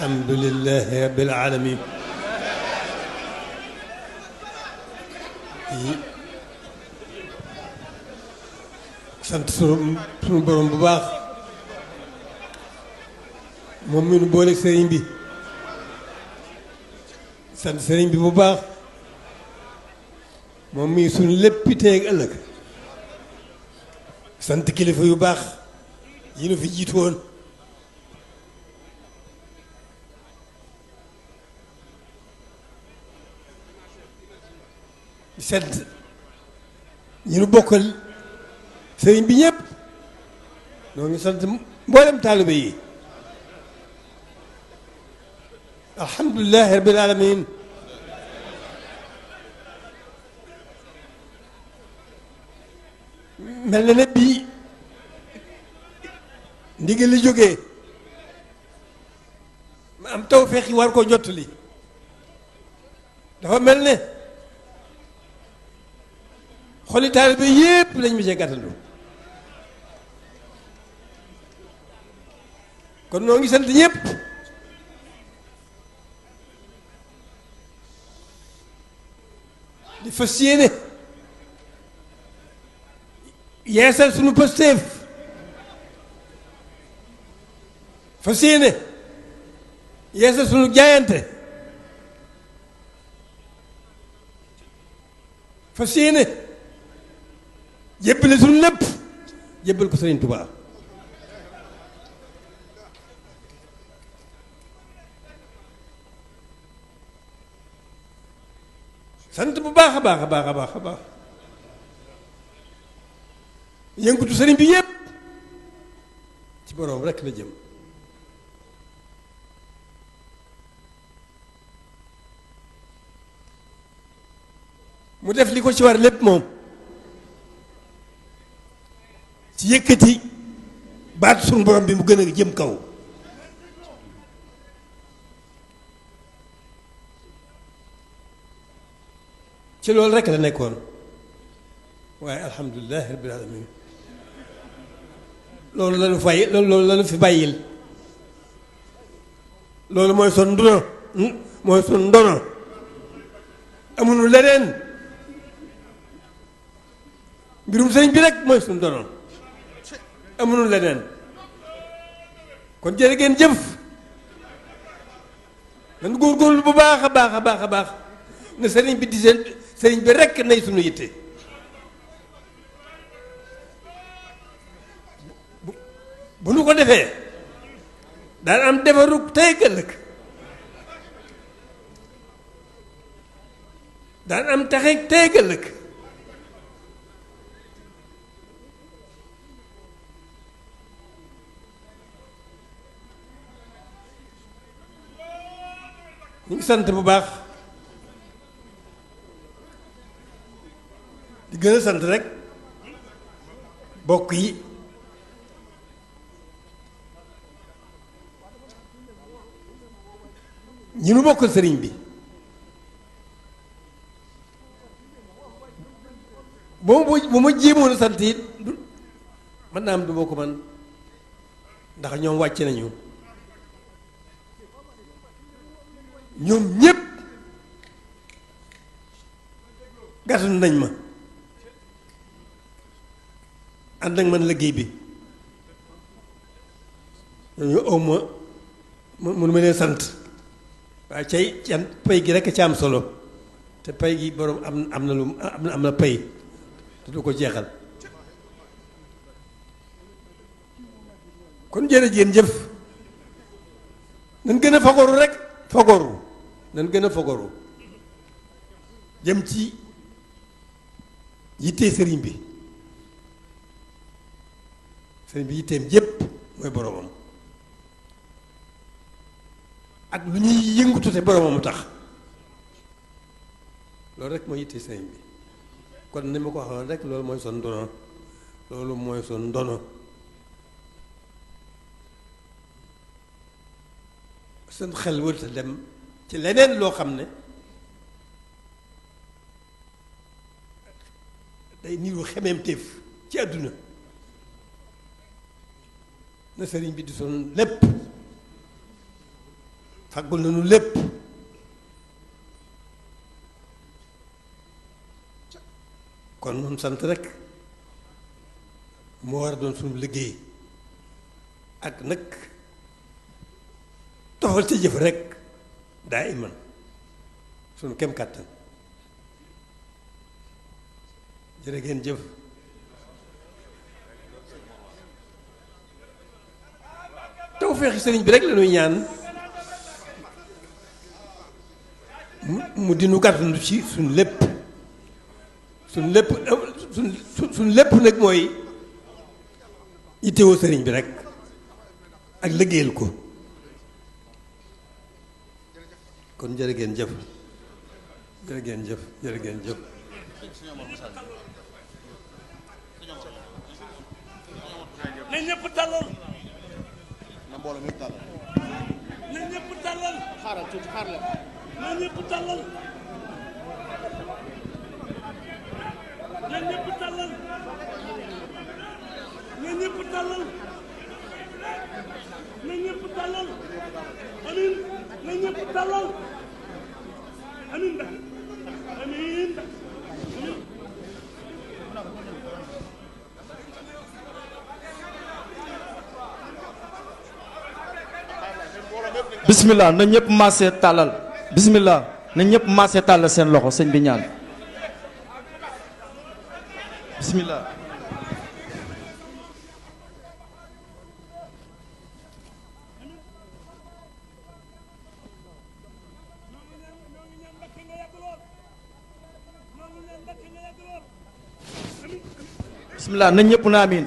alhamdulillahi rabbil alamin sant sunu borom bu baax moom mi nu booleeg sëriñ bi sant sëriñ bi bu baax moom mii suñu léppi tey ak ëllëg sant kilifa yu baax yi nu fi jiitu woon sant ñi nu bokkal sëriñ bi ñëpp noo ngi sant mboolem taalibe yi alhamdulillahi rabbil alamin mel na ne bii ndigal li jógee ma am tawfeex yi war koo jottali dafa mel ne xoli taalibe yépp lañ ma cee gàttandu kon noo ngi sant ñëpp di fas yéene yeesal sunu pëstéef fas yéene yeesal sunu jaayante fas yéene jébbale sunu lépp jébbal ko Sëriñ Tuubaa sant bu baax a baax a baax a baax a baax yëngutu sëriñ bi yépp ci boroom rekk la jëm mu def li ko ci war lépp moom ci yëkkati baatu sunu borom bi mu gën a jëm kaw ci loolu rekk la nekkoon waaye alhamdulillahi rabbil alamin loolu la nu fay loolu la nu fi bàyyil loolu mooy son ndono mooy son ndono amuñu leneen mbirum sëriñ bi rek mooy suñu ndono amuñu leneen kon jërë ngeen jëf nan góorgóorlu bu baax a baax a baax a baax na sëriñ bi di sëriñ bi rek nay suñu yitte bu nu ko defee daan am defaru tey ëllëg daan am taxeeg tey ëllëg ñu ngi sant bu baax di gën a sant rek bokk yi ñi nu bokkal sëriñ bi bu ma jéemoon a sant it mën naa am du ma ko man ndax ñoom wàcc nañu ñoom ñépp gàttandu nañ ma ànd ak man liggéey bi ñooñu aw ma mënu ma leen sant waaye cay can pay gi rekk ci am solo te pay gi boroom am na lu am na pay te du ko jeexal kon jërëjëf jëf nan gën a fagoru rek fagoru nan gën a fagoru jëm ci yittee sëriñ bi sëriñ bi yitteem yépp mooy boroomam ak lu ñuy yëngutu te boroomam tax loolu rek mooy yittee sëriñ bi kon ni ma ko waxoon rek loolu mooy son ndono loolu mooy son ndono seen xel wërta dem ci leneen loo xam ne day niru xememteef ci àdduna na sëriñ bi di son lépp faggul nañu lépp kon noonu sant rek moo war a doon suñu liggéey ak nag toxal ci jëf rek daa iman suñu kem kàttan jërë ngeen jëf tawfeexi sëriñ bi rek la ñuy ñaan mu dinu gàttandu ci suñ lépp suñ lépp nag mooy yittewoo sëriñ bi rek ak liggéeyal ko kon jërë ngeen jëf jërë ngeen jëf jërë ngeen jëf na ñëpp tàllal na mbooloo mi tàllal na ñëpp tàllal xaaral tuuti xaar la na ñëpp tàllal na ñëpp tàllal na ñëpp tàllal na ñëpp tàllal amiin na ñëpp tàllal amiin ba amiin ba amiin bismillah na ñëpp maase tàllal bismillah na ñëpp maase tàllal seen loxo sëñ bi ñaan bismillah bismillah na ñëpp na amiin